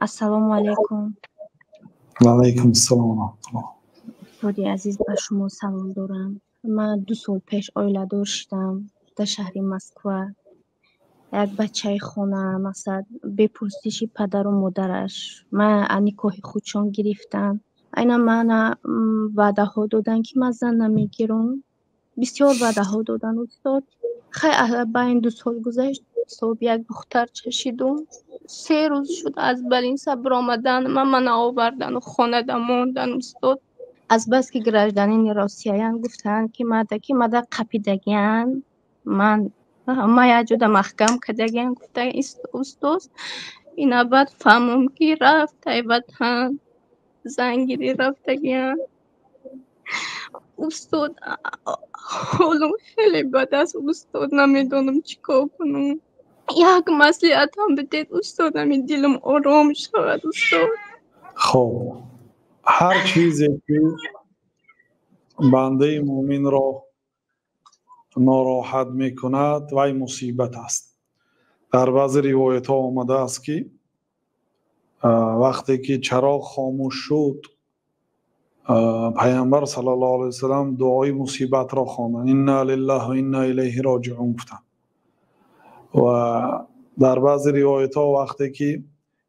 Ассалому алайкум. Ва алайкум ассалом ва раҳматуллоҳ. Устоди азиз, ба шумо савол дорам. Ман 2 сол пеш оиладор шудам дар шаҳри Москва. Як бачаи хона, мақсад, бепурсиши падару модараш ман никоҳи худшон гирифтам. Айна мана ваъдаҳо доданд, ки ман зан намегирам. Бисёр ваъдаҳо доданд, устод. Хай, байн 2 сол гузашт, ҳисоб як духтарча шидум. 3 рӯз шуд аз больница биромадан, ман мана овардану хонада мондан, устод. Азбаски гражданини Россияян, гуфтанд, ки мада ки мада қапидагиян, ман ма як ҷода маҳкам кардагиян, гуфта, устод. Ина баъд фаҳмам, ки рафт ай ватан, зангирӣ рафтагиян. Устод, ҳолам хеле бад аст, устод, намедонам чӣ кор кунам. Як маслиҳатам бидед, устод, ами дилам ором шавад, устод. Хоб, ҳар чизе ки бандаи мӯминро нороҳат мекунад, вай мусибат аст. Дар баъзе ривоятҳо омадааст, ки вақте ки чароғ хомӯш шуд, Пайғамбар саллаллоҳу алайҳи васалам дуои мусибатро хонданд: «Инна лиллаҳи ва инна илайҳи роҷиун» гуфтанд. Ва дар баъзе ривоятҳо, вақте ки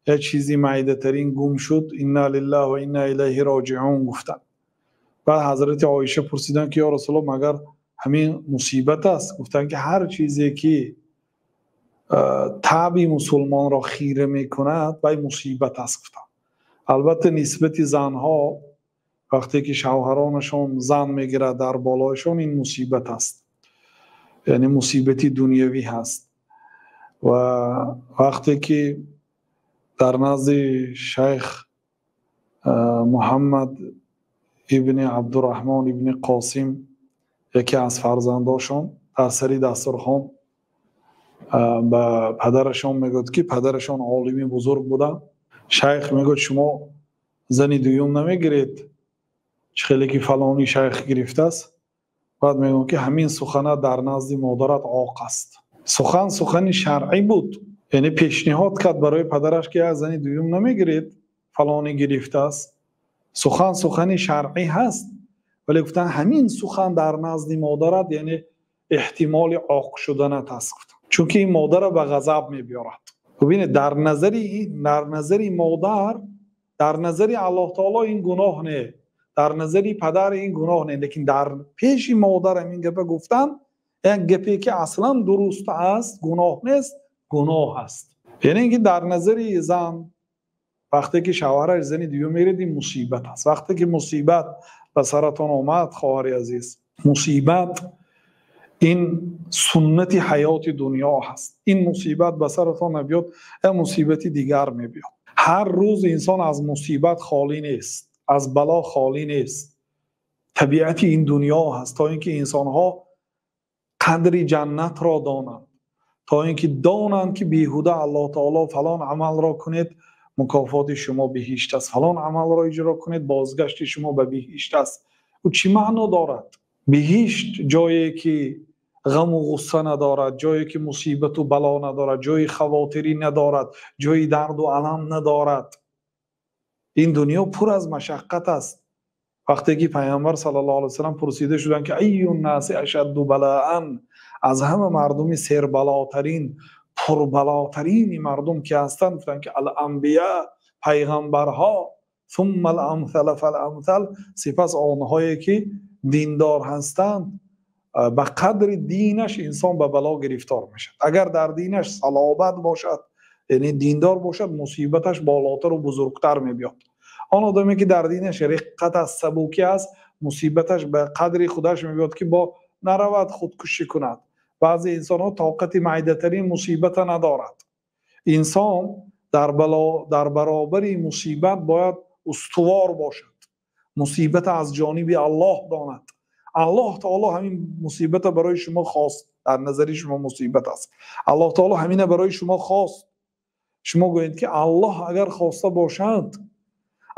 як чизи майдатарин гум шуд, «Инна лиллаҳи ва инна илайҳи роҷиун» гуфтанд. Баъд ҳазрати Оиша пурсиданд, ки ё Расулуллоҳ, магар ҳамин мусибат аст? Гуфтанд, ки ҳар чизе ки таби мусулмонро хира мекунад, вай мусибат аст, гуфтанд. Албатта, нисбати занҳо, вақте ки шавҳаронашон зан мегирад дар болояшон, ин мусибат аст, яъне мусибати дунявӣ ҳаст. Ва вақте ки дар назди шайх Муҳаммад ибни Абдураҳмон ибни Қосим, яке аз фарзандошон, дар сари дастурхон ба падарашон мегӯяд, ки падарашон олими бузург буданд, шайх мегӯяд: «Шумо зани дуюм намегиред, чӣ хеле ки фалони шайх гирифтааст?» Баъд мегӯяд, ки ҳамин сухана дар назди модарат оқ аст. Сухан сухани шаръӣ буд, яъне пешниҳод кард барои падараш, ки як зани дуюм намегиред, фалонӣ гирифтааст. Сухан сухани шаръӣ ҳаст, вале гуфтанд, ҳамин сухан дар назди модарат, яъне эҳтимоли оқ шуданат аст, гуфтанд, чунки ин модарро ба ғазаб мебиёрад. Бубинед, дар назари модар, дар назари Аллоҳ таоло ин гуноҳ не, дар назари падар ин гуноҳ не, лекин дар пеши модар ҳамин гапа гуфтан, як гапе ки аслан дуруст аст, гуноҳ нест, гуноҳ аст. Яъне ин ки дар назари зан, вақте ки шавҳараш зани дуюм мегирад, ин мусибат аст. Вақте ки мусибат ба саратон омад, хоҳари азиз, мусибат ин суннати ҳаёти дунё ҳаст. Ин мусибат ба саратон набиёд, як мусибати дигар мебиёд. Ҳар рӯз инсон аз мусибат холӣ нест, аз бало холӣ нест. Табиати ин дунё ҳаст, то ин ки инсонҳо қадри ҷаннатро донанд, то ин ки донанд, ки беҳуда Аллоҳ таоло фалон амалро кунед, мукофоти шумо биҳишт аст, фалон амалро иҷро кунед, бозгашти шумо ба биҳишт аст. Ӯ чӣ маъно дорад? Биҳишт ҷое ки ғаму ғусса надорад, ҷое ки мусибату бало надорад, ҷои хавотирӣ надорад, ҷои дарду алам надорад. Ин дунё пур аз машаққат аст. Вақте ки Пайғамбар саллаллоҳу алайҳи васаллам пурсида шуданд, ки أي الناس أشد بلاء, аз ҳама мардуми сербалотарин, пурбалотарини мардум ки ҳастанд? Гуфтанд, ки الأنبياء, пайғамбарҳо, ثم الأمثل فالأمثل, сипас онҳое ки диндор ҳастанд. Ба қадри динаш инсон ба бало гирифтор мешавад. Агар дар динаш салобат бошад, яъне диндор бошад, мусибаташ болотару бузургтар мебиёд. Он одаме ки дар динаш риққат аст, сабукӣ аст, мусибаташ ба қадри худаш мебиёд, ки бо наравад худкушӣ кунад. Баъзе инсонҳо тоқати майдатарин мусибата надорад. Инсон дар бало, дар баробари мусибат бояд устувор бошад, мусибата аз ҷониби Аллоҳ донад. Аллоҳ таоло ҳамин мусибата барои шумо хост. Дар назари шумо мусибат аст, Аллоҳ таоло ҳамина барои шумо хост. Шумо гӯед, ки Аллоҳ агар хоста бошад,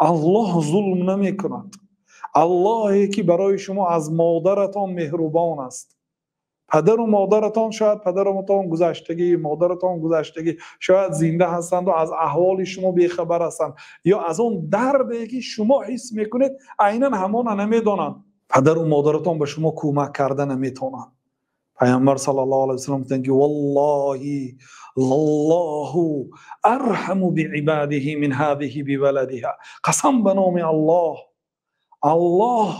Аллоҳ зулм намекунад. Аллоҳе ки барои шумо аз модаратон меҳрубон аст. Падару модаратон шояд падаратон гузаштагӣ, модаратон гузаштагӣ, шояд зинда ҳастанд ва аз аҳволи шумо бехабар ҳастанд ё аз он дарде ки шумо ҳис мекунед айнан ҳамонро намедонанд. Падару модаратон ба шумо кӯмак карда наметавонанд. Паёмбар саллаллоҳу алайҳи васаллам гуфтанд ки валлоҳи лаллоҳу арҳаму биибодиҳи мин ҳозиҳи биваладиҳа. Қасам ба номи Аллоҳ, Аллоҳ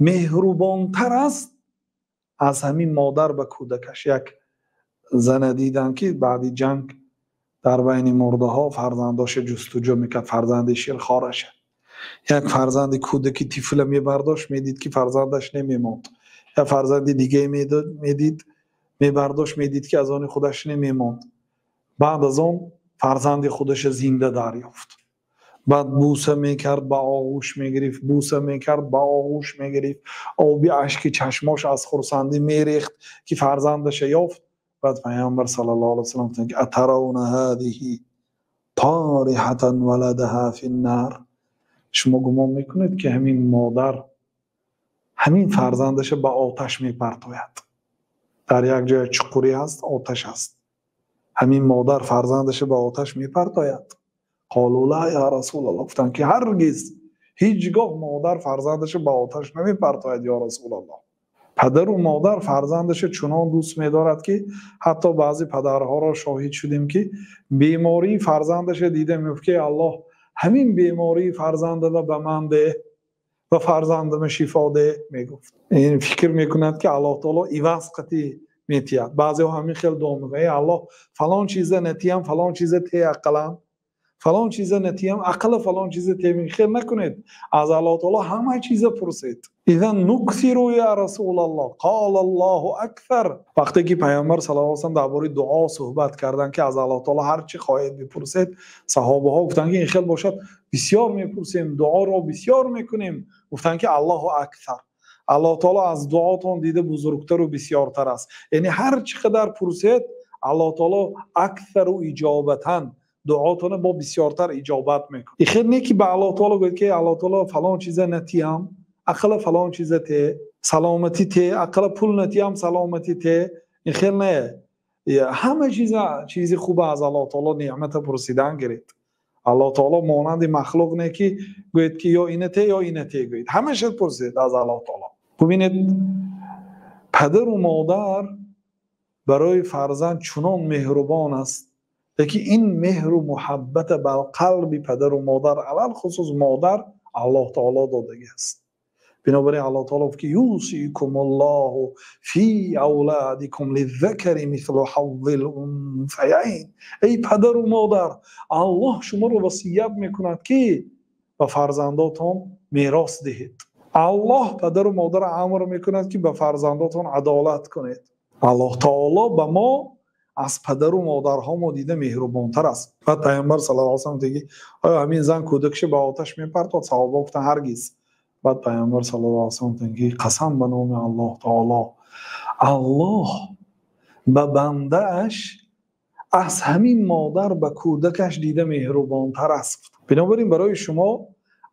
меҳрубонтар аст аз ҳамин модар ба кӯдакаш. Як зана диданд ки баъди ҷанг дар байни мурдаҳо фарзандоша ҷустуҷӯ мекард, фарзанди ширхораша. Як фарзанди кӯдаки тифла мебардошт, медид ки фарзандаш намемонд. Як фарзанди дигаре медид, мебардошт, медид ки аз они худаш намемонд. Баъд аз он фарзанди худаша зинда дарёфт. Баъд бӯса мекард, ба оғӯш мегирифт, бӯса мекард, ба оғӯш мегирифт. Оби ашки чашмош аз хурсандӣ мерехт ки фарзандаша ёфт. Баъд Паёмбар саллаллоҳу алайҳи васаллам гуфтанд ки атаравна ҳазиҳи тариҳатан валадаҳа финнар. Шумо гумон мекунед ки ҳамин модар ҳамин фарзандаша ба оташ мепартояд? Дар як ҷоя чуқурӣ ҳаст, оташ ҳаст. Ҳамин модар фарзандаша ба оташ мепартояд? Қолу ла я Расулаллоҳ. Гуфтанд ки ҳаргиз ҳеҷ гоҳ модар фарзандаша ба оташ намепартояд ё Расулаллоҳ. Падару модар фарзандаша чунон дӯст медорад ки ҳатто баъзе падарҳоро шоҳид шудем ки бемории фарзандаша дида мегуфт ки Аллоҳ ҳамин бемории фарзандама ба ман деҳ ва фарзандама шифо деҳ мегуфт. Ин фикр мекунад ки Аллоҳ таоло иваз қатӣ метиҳад. Баъзеҳо ҳамин хел дуо мекунанд: эй Аллоҳ, фалон чиза натиҳам, фалон чиза те ақалан, фалон чиза натиҳам, ақала фалон чиза те. Хел накунед, аз Аллоҳ таоло ҳама чиза пурсед. Изан нуксиру я Расулаллоҳ, қола Аллоҳу акбар. Вақте ки Паёмбар саллаллоҳу алайҳи васаллам дар бораи дуо суҳбат карданд ки аз Аллоҳ таоло ҳар чӣ хоҳед бипурсед, саҳобаҳо гуфтанд ки ин хел бошад бисёр мепурсем, дуоро бисёр мекунем. Гуфтанд ки Аллоҳу акбар, Аллоҳ таоло аз дуотон дида бузургтару бисёртар аст. Яъне ҳар чӣ қадар пурсед, Аллоҳ таоло аксару иҷобатан, дуотонро бо бисёртар иҷобат мекунад. Ин хел не ки ба Аллоҳ таоло гӯяд ки Аллоҳ таоло фалон чиза натиҳам, ақала фалон чиза те, саломатӣ те, ақала пул натиҳам, саломатӣ те. Ин хел не. Ҳама чиза чизи хуба аз Аллоҳ таоло неъмата пурсидан гиред. Аллоҳ таоло монанди махлуқ не ки гӯяд ки ё ина те, ё ина те гӯяд. Ҳамаша пурсед аз Аллоҳ таоло. Бубинед, падару модар барои фарзанд чунон меҳрубон аст, лекин ин меҳру муҳаббата бар қалби падару модар, алалхусус модар, Аллоҳ таоло додагӣ аст. Бинобар ин Аллоҳ таоло гуфт ки юсикумуллоҳу фи авладикум лиззакари мислу ҳаззил унсаяйн. Эй падару модар, Аллоҳ шуморо васият мекунад ки ба фарзандотон мерос диҳед. Аллоҳ падару модарро амр мекунад ки ба фарзандотон адолат кунед. Аллоҳ таоло ба мо аз падару модарҳо мо дида меҳрубонтар аст. Баъд Паёмбар саллаллоҳу алайҳи васаллам деги оё ҳамин зан кӯдакша ба оташ мепартод? Саҳоба гуфтанд ҳаргиз. Баъд Паёмбар саллаллоҳу алайҳи васаллам гуфтанд ки қасам ба номи Аллоҳ таоло, Аллоҳ ба бандааш аз ҳамин модар ба кӯдакаш дида меҳрубонтар аст. Бинобар ин барои шумо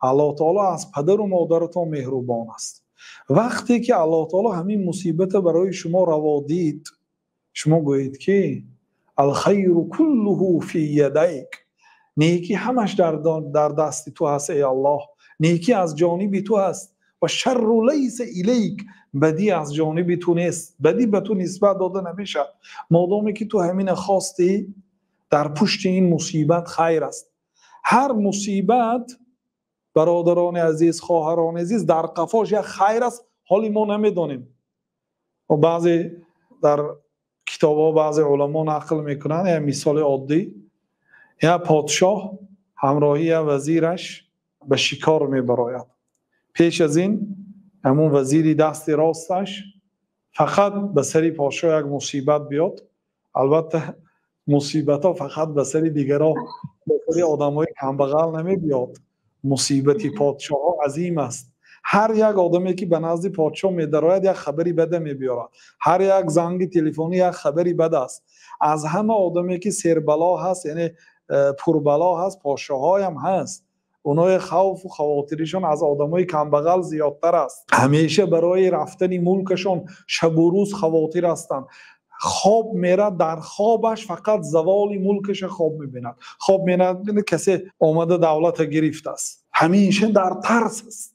Аллоҳ таоло аз падару модаратон меҳрубон аст. Вақте ки Аллоҳ таоло ҳамин мусибата барои шумо раво дид, шумо гӯед ки алхайру куллуҳу фи ядайк, некӣ ҳамаш дар дасти ту ҳаст эй Аллоҳ, некӣ аз ҷониби ту ҳаст, ва шарру лайса илайк, бадӣ аз ҷониби ту нест, бадӣ ба ту нисбат дода намешавад. Модоме ки ту ҳамина хостӣ, дар пушти ин мусибат хайр аст. Ҳар мусибат, бародарони азиз, хоҳарони азиз, дар қафош як хайр аст, ҳоли мо намедонем. Ва баъзе дар китобҳо баъзе уламо нақл мекунанд як мисоли оддӣ: як подшоҳ ҳамроҳи як вазираш ба шикор мебарояд. Пеш аз ин ҳамун вазири дасти росташ фақат ба сари подшоҳ як мусибат биёд. Албатта мусибатҳо фақат ба сари дигарон, ба сари одамҳои камбағал намебиёд. Мусибати подшоҳҳо азим аст. Ҳар як одаме ки ба назди подшоҳ медарояд як хабари бада мебиёрад. Ҳар як занги телефонӣ як хабари бад аст. Аз ҳама одаме ки сербало ҳаст, яъне пурбало ҳаст, подшоҳҳоям ҳаст. Онои хавфу хавотиришон аз одамои камбағал зиёдтар аст. Ҳамеша барои рафтани мулкашон шабу рӯз хавотир ҳастанд. Хоб мерад, дар хобаш фақат заволи мулкаша хоб мебинад. Хоб мерад, касе омада давлата гирифтааст. Ҳамеша дар тарс аст.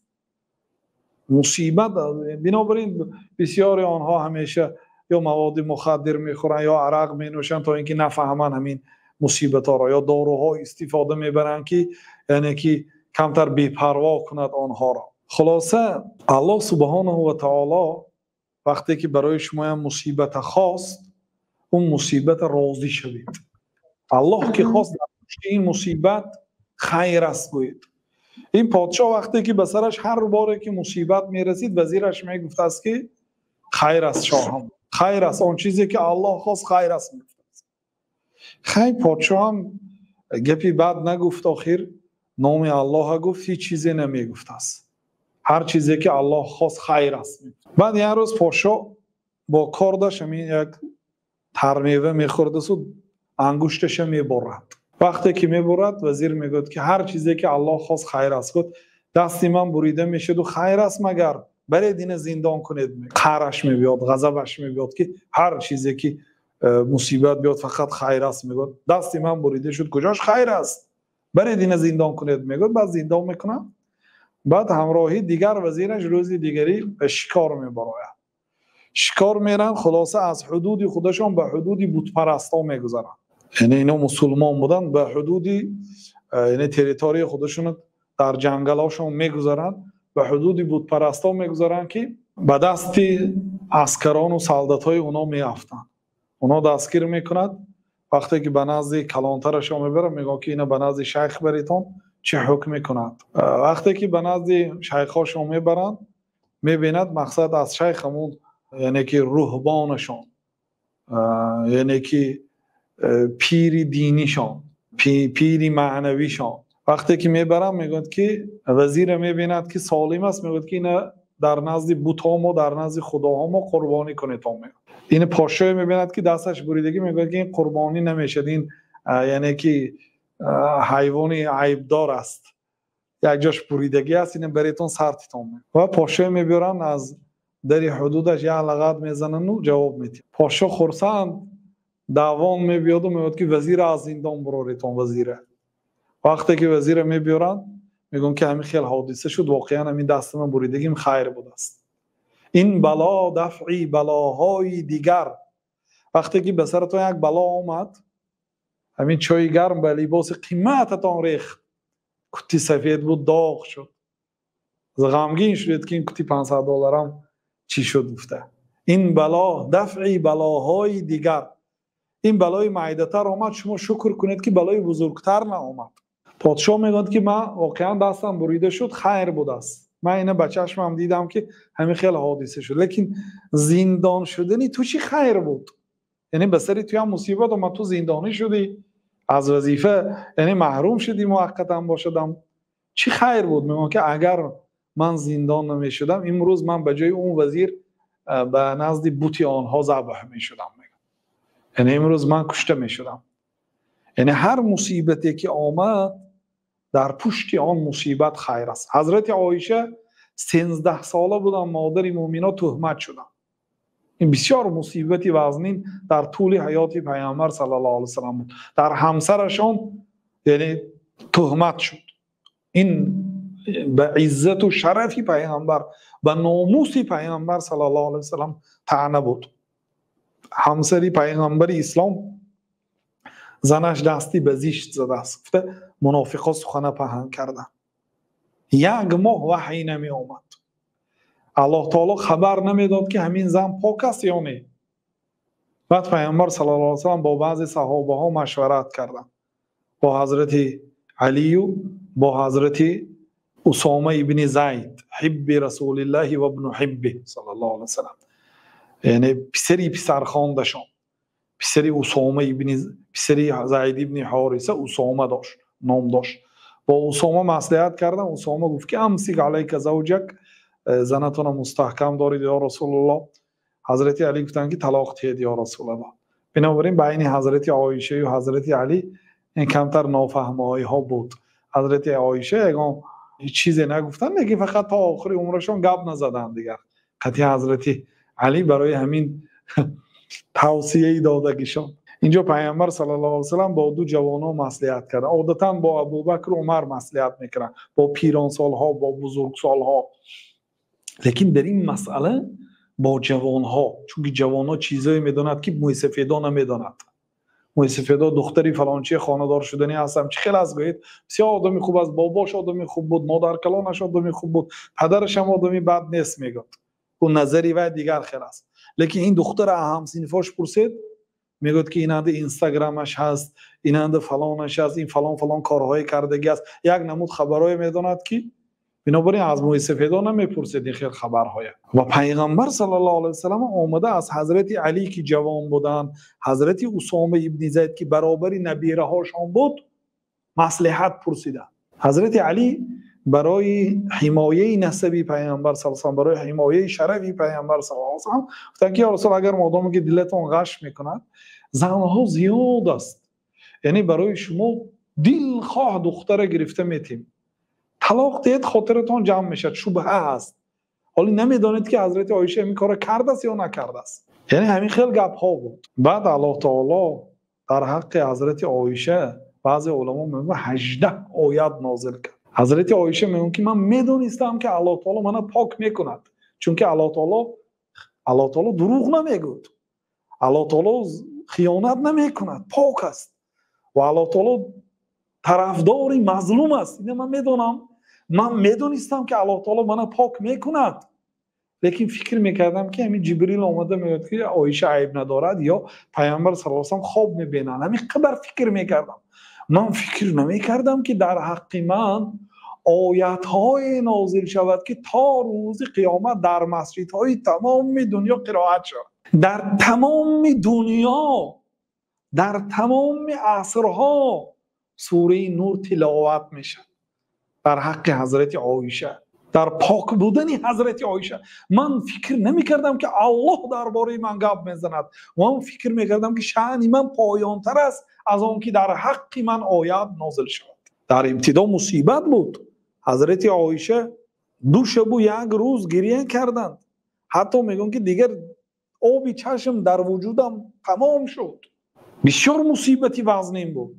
Мусибат. Бинобар ин бисёри онҳо ҳамеша ё маводи мухаддир мехӯранд, ё арақ менӯшанд, то ин ки нафаҳманд ҳамин мусибатҳоро, ё доруҳо истифода мебаранд, ки яъне ки камтар бепарво кунад онҳоро. Хулоса, Аллоҳ субҳонаҳу ва таоло вақте ки барои шумоям мусибата хост, он мусибата розӣ шавед. Аллоҳ ки хост, дар пушти ин мусибат хайр аст, гӯед. Ин подшоҳ вақте ки ба сараш ҳар боре ки мусибат мерасид, вазираш мегуфтааст, ки хайр аст, шоҳам, хайр аст, он чизе ки Аллоҳ хост хайр аст, мегуфтааст. Хай, подшоҳам гапи бад нагуфт, охир номи Аллоҳа гуфт, ҳеҷ чизе намегуфтааст. Ҳар чизе ки Аллоҳ хост хайр аст. Баъд як рӯз подшоҳ бо кордаш ҳамин як тармева мехӯрдасу ангушташа меборад. Вақте ки мебурад, вазир мегӯяд, ки ҳар чизе ки Аллоҳ хост хайр аст. Гуфт: дасти ман бурида мешуду хайр аст магар? Баред, ина зиндон кунед. Қаҳраш мебиёд, ғазабаш мебиёд, ки ҳар чизе ки мусибат биёд, фақат хайр аст мегӯяд. Дасти ман бурида шуд, куҷош хайр аст? Баред, ина зиндон кунед, мегӯяд. Баъд зиндон мекунад. Баъд ҳамроҳи дигар вазираш рӯзи дигарӣ ба шикор мебарояд. Шикор меранд, хулоса, аз ҳудуди худашон ба ҳудуди бутпарастон мегузаранд. Яъне ино мусулмон буданд, ба ҳудуди, яъне территорияи худашон дар ҷангалҳошон мегузаранд, ба ҳудуди бутпарастон мегузаранд, ки ба дасти аскарону солдатҳои оно меафтанд. Оно дастгир мекунад. Вақте ки ба назди калонтарашон мебарад, мегӯяд, ки ина ба назди шайх баритон, чӣ ҳукм мекунад. Вақте ки ба назди шайхҳошон мебаранд, мебинад, мақсад аз шайх ҳамун, яъне ки руҳбонашон, яъне ки пири динишон, пири маънавишон. Вақте ки мебаранд, мегӯяд, ки вазира мебинад, ки солим аст, мегӯяд, ки ина дар назди бутҳомо, дар назди худоҳомо қурбонӣ кунедон, мегӯяд. Ин подшоҳе мебинад, ки дасташ буридагӣ, мегӯяд, ки ин қурбонӣ намешавад, ин яъне ки ҳайвони айбдор аст, як ҷош буридагӣ аст, ина баретон сартитон. Ва подшоҳе мебиёранд, аз дари ҳудудаш як лағат мезанану ҷавоб медиҳад. Подшоҳ хурсанд давон мебиёду мегӯяд, ки вазира аз зиндон буроритон, вазира. Вақте ки вазира мебиёранд, мегӯянд, ки ҳамин хел ҳодиса шуд, воқеан ҳамин дасти ман буридагим хайр будааст. Ин бало дафъи балоҳои дигар. Вақте ки ба саратон як бало омад, ҳамин чойи гарм ба либоси қимататон рехт, кути сафед буд, доғ шуд, ғамгин шудед, ки ин кути 500 долларам чӣ шуд, гуфта. Ин бало дафъи балоҳои дигар. Ин балои майдатар омад, шумо шукр кунед, ки балои бузургтар наомад. Подшоҳ мегӯяд, ки ман воқеан дастам бурида шуд, хайр будааст. Ман ина ба чашмам дидам, ки ҳамин хел ҳодиса шуд, лекин зиндон шудани ту чӣ хайр буд? Яъне ба сари туям мусибат омад, ту зиндонӣ шудӣ, аз вазифа яъне маҳрум шудӣ, муваққатан бошадам, чӣ хайр буд? Мегӯям, ки агар ман зиндон намешудам, имрӯз ман ба ҷои он вазир ба назди бути онҳо забҳ мешудам, яъне имрӯз ман кушта мешудам. Яъне ҳар мусибате ки омад, дар пушти он мусибат хайр аст. Ҳазрати Оиша 13 сола буданд, модари мӯмино туҳмат шуданд. Ин бисёр мусибати вазнин дар тӯли ҳаёти Пайғамбар саллаллоҳу алайҳи васаллам буд. Дар ҳамсарашон яъне туҳмат шуд. Ин ба иззату шарафи Пайғамбар, ба номуси Пайғамбар саллаллоҳу алайҳи васаллам таъна буд. Ҳамсари Пайғамбари ислом, занаш дасти ба зишт задааст, гуфта мунофиқо сухана паҳн карданд. Як моҳ ваҳй намеомад, Аллоҳ таоло хабар намедод, ки ҳамин зан пок аст ё не. Баъд Пайғамбар саллаллоҳу алайҳи васаллам бо баъзе саҳобаҳо машварат карданд, бо ҳазрати Алию, бо ҳазрати Усома ибни Зайд, ҳибби Расулиллаҳи ва ибну ҳибби саллаллоҳу алайҳи васаллам, яъне писари писархондашон, писари Усома ибни, писари Зайд ибни Ҳориса Усома дошт, ном дошт. Бо Усома маслиҳат кардам. Усома гуфт, ки أمسك عليك زوجك, занатона мустаҳкам доред, ё Расулуллоҳ. Ҳазрати Алӣ гуфтанд, ки талоқ диҳед, ё Расулаллоҳ. Бинобар ин байни ҳазрати Оишаю ҳазрати Алӣ ин камтар нофаҳмоиҳо буд. Ҳазрати Оиша ягон чизе нагуфтанд, лекин фақат то охири умрашон гап назаданд дигар. Қатъи Ҳазрати Алӣ барои ҳамин тавсияи додагишон. Инҷо Пайғамбар саллаллоҳу алайҳи васаллам бо ду ҷавонон маслиҳат кард. Одатан бо Абубакр Умар маслиҳат мекунанд, бо пиронсолҳо, бо бузургсолҳо. Лекин дар ин масъала бо ҷавонҳо, чунки ҷавонҳо чизое медонад, ки мӯйсафедо намедонад. Мӯйсафедо духтари фалончии хонадор шудани ҳастам, чӣ хел аст гӯед? Бисёр одами хуб аст, бобош одами хуб буд, модаркалонаш одами хуб буд, падараш ҳам одами бад нест мегӯяд. Ӯ назари вай дигар хел аст. Лекин ин духтара ҳамсинфош пурсед, мегӯяд ки инанда инстаграмаш ҳаст, инанда фалонаш ҳаст, ин фалон фалон корҳое кардагӣ аст. Як намуд хабарҳое медонад, ки бинобар ин аз мӯйсафедо намепурсед ин хел хабарҳоя. Ва Пайғамбар саллаллоҳу алайҳи васаллам омада аз Ҳазрати Алӣ, ки ҷавон буданд, Ҳазрати Усома ибни Зайд, ки баробари набираҳошон буд, маслиҳат пурсиданд. Ҳазрати Алӣ барои ҳимояи насаби Пайғамбар саллаллоҳу алайҳи васаллам, барои ҳимояи шарафи Пайғамбар саллаллоҳу алайҳи васаллам гуфтанд ки ё Расул, агар модоме ки дилатон ғаш мекунад, занҳо зиёд аст, яъне барои шумо дилхоҳ духтара гирифта метем, талоқ диҳед, хотиратон ҷамъ мешавад, шубҳа ҳаст. Ҳоло намедонед ки Ҳазрати Оиша ҳамин корро кардааст ё накардааст. Яъне ҳамин хел гапҳо буд. Баъд Аллоҳ таоло дар ҳаққи Ҳазрати Оиша баъзе уламо мегӯянд 18 оят нозил кард. Ҳазрати Оиша мегӯянд ки ман медонистам ки Аллоҳ таоло мана пок мекунад, чунки Аллоҳ таоло дурӯғ намегӯяд, Аллоҳ таоло хиёнат намекунад, пок аст ва Аллоҳ таоло тарафдори мазлум аст. Ина ман медонам, ман медонистам ки Аллоҳ таоло мана пок мекунад, лекин фикр мекардам ки ҳамин Ҷибрил омада мегӯяд ки Оиша айб надорад ё Пайғамбар саллаллоҳу алайҳи васаллам хоб мебинанд. Ҳамин қадар фикр мекардам. Ман фикр намекардам ки дар ҳаққи ман оятҳое нозил шавад ки то рӯзи қиёмат дар масҷидҳои тамоми дунё қироат шавад. Дар тамоми дунё, дар тамоми асрҳо сураи Нур тиловат мешавад дар ҳаққи Ҳазрати Оиша, дар пок будани Ҳазрати Оиша. Ман фикр намекардам ки Аллоҳ дар бораи ман гап мезанад. Ман фикр мекардам ки шаъни ман поёнтар аст аз он ки дар ҳаққи ман оят нозил шавад. Дар ибтидо мусибат буд. Ҳазрати Оиша ду шабу як рӯз гиря карданд. Ҳатто мегӯянд ки дигар оби чашм дар вуҷудам тамом шуд. Бисёр мусибати вазнин буд,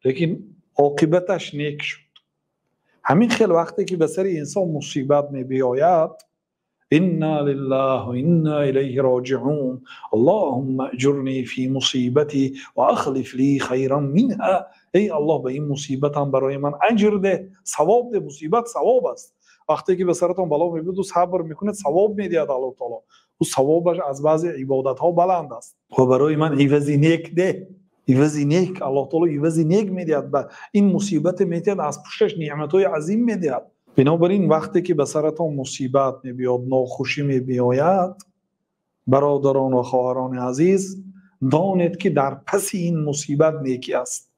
лекин оқибаташ нек шуд. Ҳамин хел вақте ки ба сари инсон мусибат мебиёяд, инна лиллаҳи ва инна илайҳи роҷиун, аллоҳумма аҷурни фи мусибати ва ахлиф ли хайран минҳа. Эй Аллоҳ, ба ин мусибатам барои ман аҷр деҳ, савоб деҳ. Мусибат савоб аст. Вақте ки ба саратон бало мебиёд, сабр мекунед, савоб медиҳад Аллоҳ таоло. Ӯ савобаш аз баъзе ибодатҳо баланд аст. Ва барои ман ивази нек деҳ. Ивази нек, Аллоҳ таоло ивази нек медиҳад. Ба ин мусибате медиҳад, аз пушташ неъматҳои азим медиҳад. Бинобар ин вақте ки ба саратон мусибат мебиёд, нохушӣ мебиёяд, бародарон ва хоҳарони азиз, донед ки дар паси ин мусибат некӣ аст.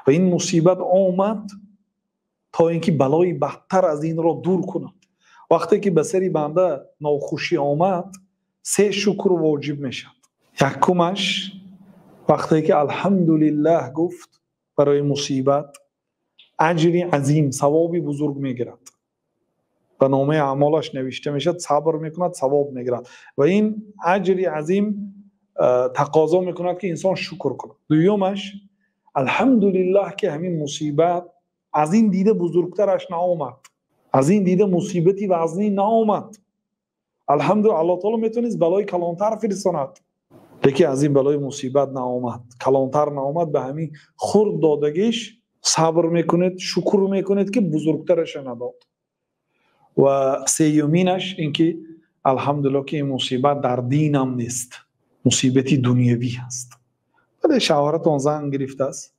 Ва ин мусибат омад то ин ки балои бадтар аз инро дур кунад. Вақте ки ба сари банда нохушӣ омад, се шукр воҷиб мешавад. Якумаш, вақте ки алҳамдулиллаҳ гуфт барои мусибат, аҷри азим, савоби бузург мегирад. Ба номаи аъмолаш навишта мешавад, сабр мекунад, савоб мегирад. Ва ин аҷри азим тақозо мекунад ки инсон шукр кунад. Дуюмаш, алҳамдулиллаҳ ки ҳамин мусибат аз ин дида бузургтараш наомад, аз ин дида мусибати вазнин наомад. Алҳамдулиллаҳ, Аллоҳ таоло метавонист балои калонтар фиристонад, лекин аз ин балои мусибат наомад, калонтар наомад. Ба ҳамин хурд додагиш сабр мекунед, шукр мекунед ки бузургтараша надод. Ва сеюминаш ин ки алҳамдулиллаҳ ки ин мусибат дар динам нест, мусибати дунявӣ ҳаст. Вале шавҳаратон зан гирифтааст,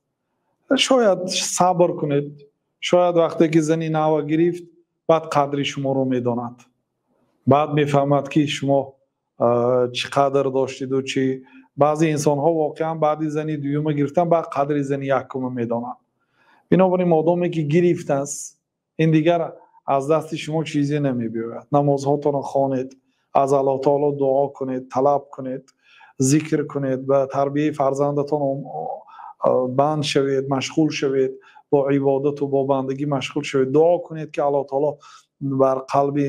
шояд сабр кунед, шояд вақте ки зани нава гирифт, баъд қадри шуморо медонад, баъд мефаҳмад ки шумо чӣ қадр доштиду чӣ. Баъзе инсонҳо воқеан баъди зани дуюма гирифтан, баъд қадри зани якума медонанд. Бинобар ин модоме ки гирифтааст, ин дигар аз дасти шумо чизе намебиёяд. Намозҳотонро хонед, аз Аллоҳ таоло дуо кунед, талаб кунед, зикр кунед, ба тарбияи фарзандатон банд шавед, машғул шавед, Бо ибодату бо бандагӣ машғул шавед. Дуо кунед, ки Аллоҳ таоло бар қалби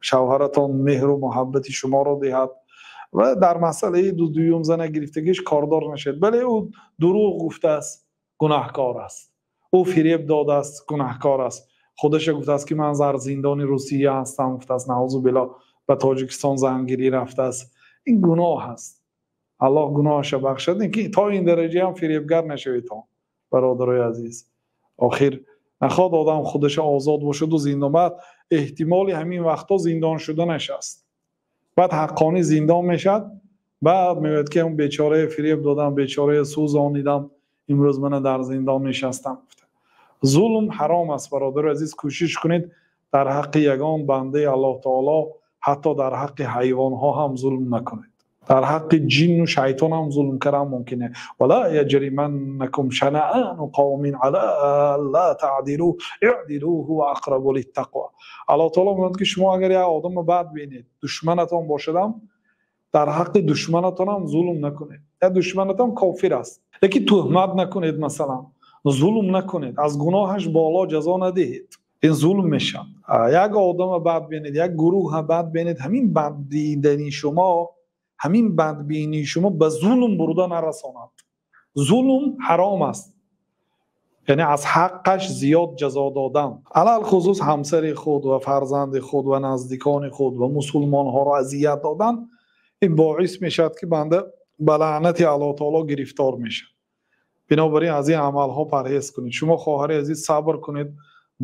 шавҳаратон меҳру муҳаббати шуморо диҳад ва дар масъалаи дуюм зана гирифтагиш кордор нашавед. Бале, ӯ дурӯғ гуфтааст, гунаҳкор аст. Ӯ фиреб додааст, гунаҳкор аст. Худаша гуфтааст, ки ман дар зиндони Русия ҳастам, гуфтааст, наъузу биллоҳ, ба Тоҷикистон зангирӣ рафтааст. Ин гуноҳ аст. Аллоҳ гуноҳаша бахшад, ки то ин дараҷа ҳам фиребгар нашавед, бародарои азиз. Охир нахоҳад одам худаша озод бошаду зиндон, баъд эҳтимоли ҳамин вақтҳо зиндон шуданаш аст. Баъд ҳаққонӣ зиндон мешавад, баъд мегӯяд, ки он бечорае фиреб додам, бечорае сӯзонидам, имрӯз мана дар зиндон нишастам. Зулм ҳаром аст, бародари азиз. Кӯшиш кунед, дар ҳаққи ягон бандаи Аллоҳ таоло, ҳатто дар ҳаққи ҳайвонҳо ҳам зулм накунед. Дар ҳаққи ҷинну шайтон ҳам зулм кардан мумкин е. ولا يجرمنكم شنآن قوم على ألا تعدلوا اعدلوا هو أقرب للتقوى. Аллоҳ таоло мегӯяд, ки шумо агар як одамро бад бинед, душманатон бошадам, дар ҳаққи душманатон ҳам зулм накунед. Як душманатон кофир аст, лекин туҳмат накунед, масалан, зулм накунед, аз гуноҳаш боло ҷазо надиҳед, ин зулм мешавад. Як одамро бад бинед, як гурӯҳа бад бинед, ҳамин бад дидани шумо, ҳамин бадбинии шумо ба зулм бурда нарасонад. Зулм ҳаром аст, яъне аз ҳаққаш зиёд ҷазо додан, алалхусус ҳамсари худ ва фарзанди худ ва наздикони худ ва мусулмонҳоро азият додан, ин боис мешавад, ки банда ба лаънати Аллоҳ таоло гирифтор мешавад. Бинобар ин аз ин амалҳо парҳез кунед. Шумо, хоҳари азиз, сабр кунед,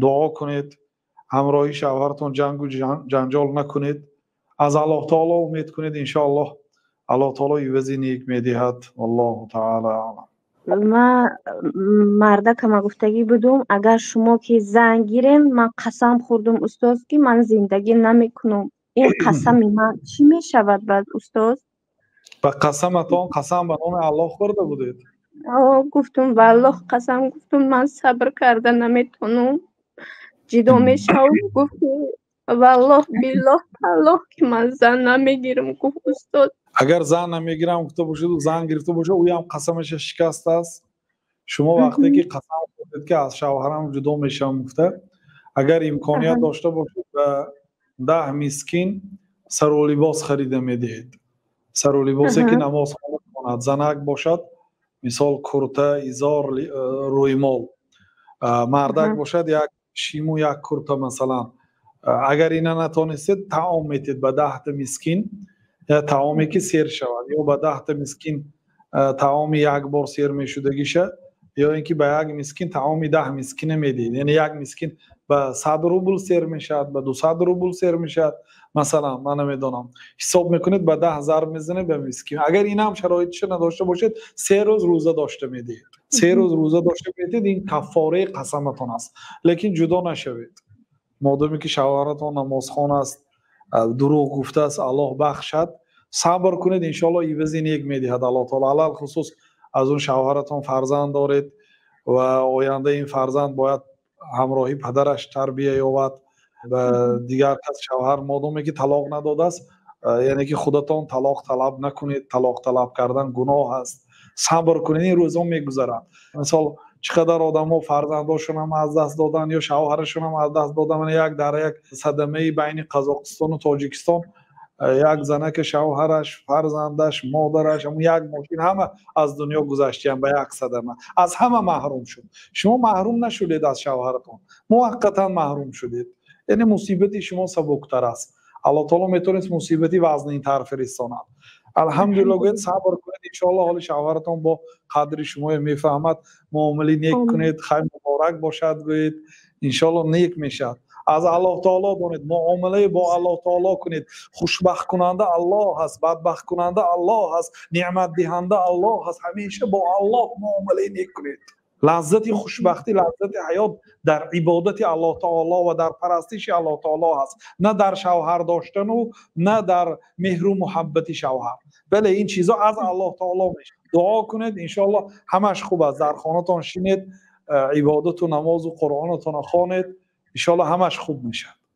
дуо кунед, ҳамроҳи шавҳаратон ҷангу ҷанҷол накунед, аз Аллоҳ таоло умед кунед. Иншоаллоҳ, Аллоҳ таоло ивази нек медиҳад. Валлоҳу таала аълам. Ман мардакама гуфтагӣ будум, агар шумо ки зан гирем, ман қасам хӯрдум, устоз, ки ман зиндагӣ намекунам. Ин қасами ман чӣ мешавад баъд, устоз? Ба қасаматон қасам ба номи Аллоҳ хӯрда будед? Гуфтум, ба Аллоҳ қасам, гуфтум, ман сабр карда наметавонам, ҷидо мешавам. Гуфт, валлоҳ, биллоҳ, таллоҳ, ки ман зан намегирам, гуфт, устод. Агар зан намегирам гуфта бошаду зан гирифта бошад, ӯям қасамаша шикастааст. Шумо вақте ки қасам хӯрдед, ки аз шавҳарам ҷудо мешавам гуфта, агар имконият дошта бошед, ба 10 мискин сару либос харида медиҳед, сару либосе, ки намозхона хонад. Занак бошад, мисол, курта, изор, рӯймол, мардак бошад, як шиму як курта, масалан. Агар ина натонистед, таом метед ба 10-та мискин, таоме, ки сер шавад, ё ба 10-та мискин таоми як бор сер мешудагиша, ё ин ки ба як мискин таоми 10 мискина медиҳед. Яъне як мискин ба 100 рубл сер мешавад, ба 200 рубл сер мешавад, масалан, ман намедонам, ҳисоб мекунед, ба 10 зарб мезанед ба мискин. Агар инам шароитиша надошта бошед, 3 рӯз рӯза дошта медиҳед. 3 рӯз рӯза дошта медиҳед, ин каффораи қасаматон аст. Лекин ҷудо нашавед, модоме ки шавҳаратон намозхон аст. Дурӯғ гуфтааст, Аллоҳ бахшад. Сабр кунед, иншоалло, ивази нек медиҳад Аллоҳ таоло. Алалхусус аз он шавҳаратон фарзанд доред ва оянда ин фарзанд бояд ҳамроҳи падараш тарбия ёбад. Ба дигар кас шавҳар, модоме ки талоқ надодааст, яъне ки худатон талоқ талаб накунед. Талоқ талаб кардан гуноҳ аст. Сабр кунед, ин рӯзҳо мегузаранд. Мисол, чӣ қадар одамо фарзандошонам аз даст доданд ё шавҳарашонам аз даст доданд. Як дар як садамаи байни Қазоқистону Тоҷикистон як занака шавҳараш, фарзандаш, модараш ҳамун як мошин ҳама аз дунё гузаштиян, ба як садама аз ҳама маҳрум шуд. Шумо маҳрум нашудед аз шавҳаратон, муваққатан маҳрум шудед, яъне мусибати шумо сабуктар аст. Аллоҳ таоло метавонист мусибати вазнинтар фиристонад. Алҳамдулилло гӯед, сабр кунед. Иншоалло, ҳоли шавҳаратон бо қадри шуморо мефаҳмад. Муомилаи нек кунед, хайр, муборак бошад гӯед, иншоалло, нек мешавад. Аз Аллоҳ таоло донед, муомилаи бо Аллоҳ таоло кунед. Хушбахткунанда Аллоҳ ҳаст, бадбахткунанда Аллоҳ ҳаст, неъматдиҳанда Аллоҳ ҳаст. Ҳамеша бо Аллоҳ муомилаи нек кунед. Лаззати хушбахтӣ, лаззати ҳаёт дар ибодати Аллоҳ таоло ва дар парастиши Аллоҳ таоло ҳаст, на дар шавҳар доштану на дар меҳру муҳаббати шавҳар. Бале, ин чизо аз Аллоҳ таоло мешавад. Дуо кунед, иншоалло, ҳамаш хуб аст. Дар хонатон шинед, ибодату намозу қуръонатонро хонед, иншоалло, ҳамаш хуб мешавад.